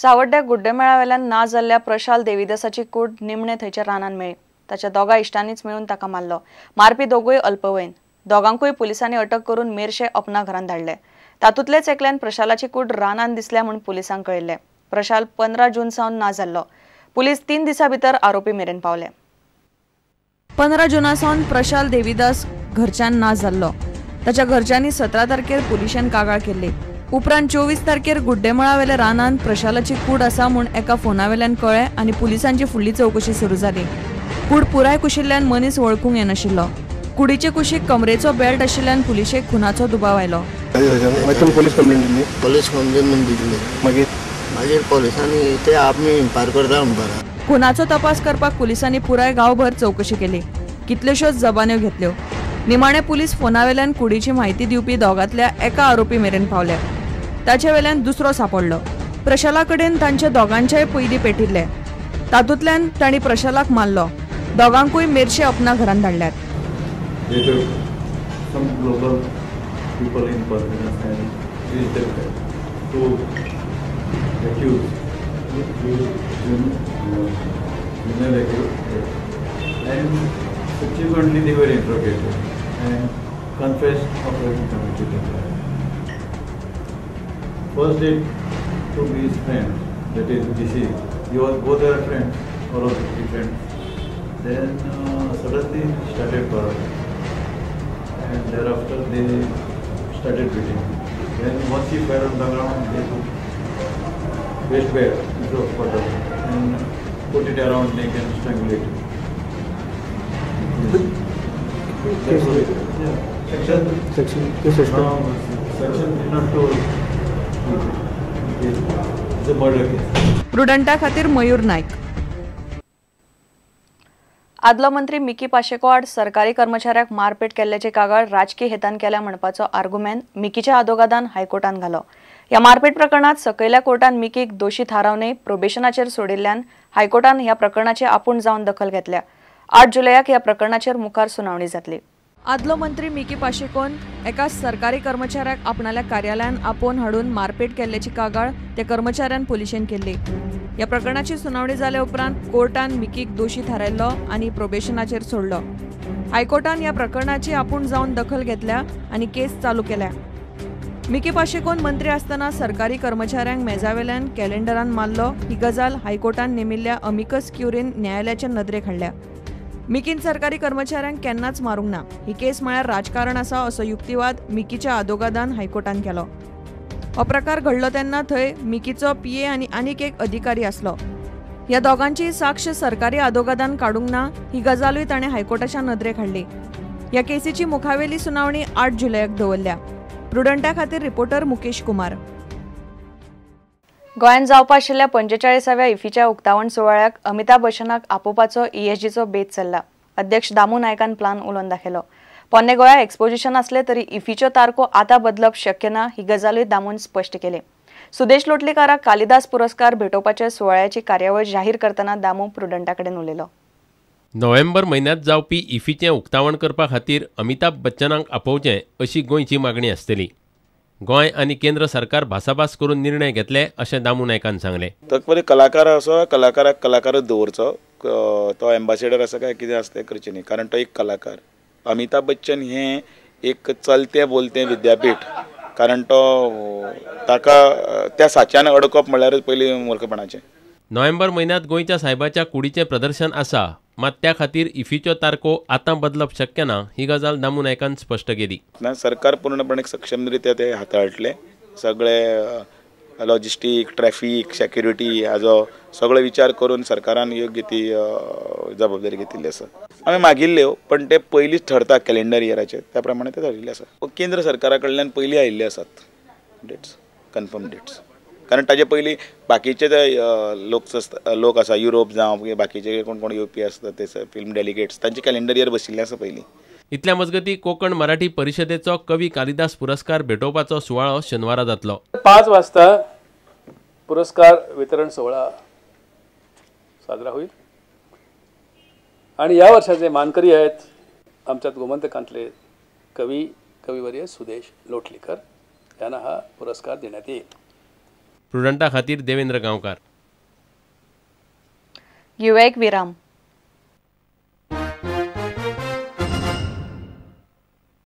सावड्ड्या गुड्डेमेळावेल्यान ना जाल्ल्या प्रशाल देवीदासाची कूड निमणे थंयच्या रानान मेळ्ळी. ताच्या दोगा इश्टांनीच मेळून ताका मारलो. मारपी दोगूय अल्पवयीन. दोगांकूय पुलिसांनी अटक करून मेरशे अपना घरान धाडले. तातूंतलेच एकल्यान प्रशालाची कूड रानान दिसल्या म्हूण पुलिसांक कळयल्लें. प्रशाल 15 जून सावन ना जाल्लो. पुलीस 3 दिसां भितर आरोपी मेरेन पावले. 15 जुना सावन प्रशाल देवीदास घरच्यान ना जाल्लो. ताच्या घरच्यांनी 17 तारखेर पुलिशेन कागाळ केल्ली. उपरांत 24 तारखेर गुड्डेमळावेल्या रानान प्रशालाची कूड आसा म्हूण एका फोनावेल्यान कळ्ळें आनी पुलिसांची फुडली चवकशी सुरू जाली. कूड पुराय कुशिल्ल्यान मनीस वळखूंक येनाशिल्लो. कुडीचे कुशीक कमरेचो बेल्ट आशिल्ल्यान पुलिशेक खुनाचो दुबाव आयलो. पोलीस कंप्लेन दिली. पोलीस कंप्लेन दिली. मागीर मागीर पोलिसांनी ते आमी इन्क्वायर करता म्हणपाक. खुनाचो तपास करपाक पुलिसांनी पुराय गांवभर चवकशी केली. कितल्योश्योच जबान्यो घेतल्यो. निमाणे पुलीस फोनावेल्यान कुडीची म्हायती दिवपी दोगांतल्या एका आरोपी मेरेन पावले. ताचे वेल्यान दुसरो सापडलो. प्रशाला कडेन तांच्या दोगांच्याय पयलीं पेटिल्ले. तातूंतल्यान तांणी प्रशालाक मारलो. दोगांकूय मेरशे अपना घरान धाडल्यात. Subsequently, they were interrogated and confessed of having committed the crime. First they took his friend, that is deceased. He was both their friends, all of the three friends. Then suddenly started quarreling, and thereafter they started beating. Then once he fell on the ground, they took waist belt into a bottle and put it around neck and strangulated him. Yeah. Section 302 is a murder case. प्रुडंटा खातीर मयूर नायक. आदलो मंत्री Mickey Pacheco आड सरकारी कर्मचाऱ्याक मारपेट केल्ल्याची कागाळ राजकी हेतान केल्या म्हणपाचो आर्गुमेंट मिकीच्या आदोगादान हायकोर्टान घालो. ह्या मारपेट प्रकरणात सकयल्या कोर्टान मिकीक दोशी थारावनय प्रोबेशनाचेर सोडिल्ल्यान हायकोर्टान ह्या प्रकरणाची आपूण जावन दखल घेतल्या. 8 जुलयाक ह्या प्रकरणाचेर मुखार सुनावणी जातली. आदलो मंत्री मिकी पाशेकोन एका सरकारी कर्मचाऱ्याक आपणाल्या कार्यालयान आपोवन हाडून मारपेट केल्ल्याची कागाळ त्या कर्मचाऱ्यान पुलिशेन केल्ली. ह्या प्रकरणाची सुनावणी जाल्या उपरांत कोर्टान मिकीक दोशी थारायल्लो आनी प्रोबेशनाचेर सोडलो. हायकोर्टान ह्या प्रकरणाची आपूण जावन दखल घेतल्या आनी केस चालू केल्या. मिकी पाशेकोन मंत्री आसतना सरकारी कर्मचाऱ्यांक मेजावेल्यान कॅलेंडरान मारलो ही गजाल हायकोर्टान नेमिल्ल्या अमिकस क्युरीन न्यायालयाच्या नदरेक हाडल्या. मिकीन सरकारी कर्मचाऱ्यांक केन्नाच मारूंक ना, ही केस म्हळ्यार राजकारण आसा असो युक्तिवाद मिकीच्या आदोगादान हायकोर्टान केलो. हो प्रकार घडलो तेन्ना थंय मिकीचो पीए आनी आनीक एक अधिकारी आसलो. ह्या दोगांची साक्ष सरकारी आदोगादान काडूंक ना ही गजालूय ताणें हायकोर्टाच्या नदरेक हाडली. ह्या केसीची मुखावेली सुनावणी 8 जुलयाक दवरल्या. प्रुडंटा खातीर रिपोर्टर मुकेश कुमार. गोंयांत जावपा आशिल्ल्या 45व्या इफीच्या उक्तावण सुवाळ्याक अमिताभ बच्चनाक आपोवपाचो ईएसजीचो बेत चल्ला. अध्यक्ष दामू नायकान प्लान उलोवन दाखयलो. पोन्ने गोंया एक्सपोजिशन असले तरी इफीच्यो तारखो आतां बदलप शक्य ना ही गजालूय दामून स्पश्ट केली. सुदेश लोटलीकाराक कालिदास पुरस्कार भेटोवपाच्या सुवाळ्याची कार्यावळ जाहीर करतना दामू प्रुडंटा कडेन उलयलो. नोव्हेंबर म्हयन्यांत जावपी इफीचें उक्तावण करपा खातीर अमिताभ बच्चनाक आपोवचें अशी गोंयची मागणी आसतली. गोंय आनी केंद्र सरकार भासाभास करून निर्णय घेतले अशें दामू नायकान सांगलें. तक कलाकार असो कलाकाराक कलाकारच दवरचो, तो एम्बासिडर आसा काय कितें आसा तें करचें न्ही, कारण तो एक कलाकार. अमिताभ बच्चन हें एक चलतें बोलतें विद्यापीठ, कारण तो ताका त्या साच्यान अडकप म्हणल्यारच पयलीं मूर्खपणाचें. नोव्हेंबर म्हयन्यांत गोंयच्या सायबाच्या कुडीचें प्रदर्शन आसा, मात त्या खातीर इफीच्यो तारखो आतां बदलप शक्य ना ही गजाल दामू नायकान स्पश्ट केली. ना, सरकार पूर्णपणे सक्षमरित्या ते हाताळटले. सगळे लॉजिस्टीक, ट्रॅफिक, सेक्युरिटी हाजो सगळो विचार करून सरकारान योग्य ती जबाबदारी घेतिल्ली आसा. आमी मागिल्ल्यो, पण ते पयलींच ठरता कॅलेंडर इयराचेर, त्या प्रमाणे ते ठरिल्ले आसा. केंद्र सरकारा कडल्यान पयलीं आयिल्ले आसात डेट्स, कन्फर्म डेट्स, कारण ताजे पयलीं बाकीचे जे लोक आसा युरोप जावं बाकीचे कोण कोण येवपी आसता ते फिल्म डेलिगेट्स, तांचे कॅलेंडर इयर बशिल्ले आसा पयलीं. इतल्या मजगती कोंकण मराठी परिशदेचो कवी कालिदास पुरस्कार भेटोवपाचो सुवाळो शेनवारा जातलो. 5 वाजता पुरस्कार वितरण सोहळा साजरा होईल आणि या वर्षाचे मानकरी आहेत आमच्यात गोमंतकांतले कवी कविवर्य सुदेश लोटलीकर यांना हा पुरस्कार देण्यात येईल. प्रुडंटा खातीर देवेंद्र गांवकार. घेवया एक विराम.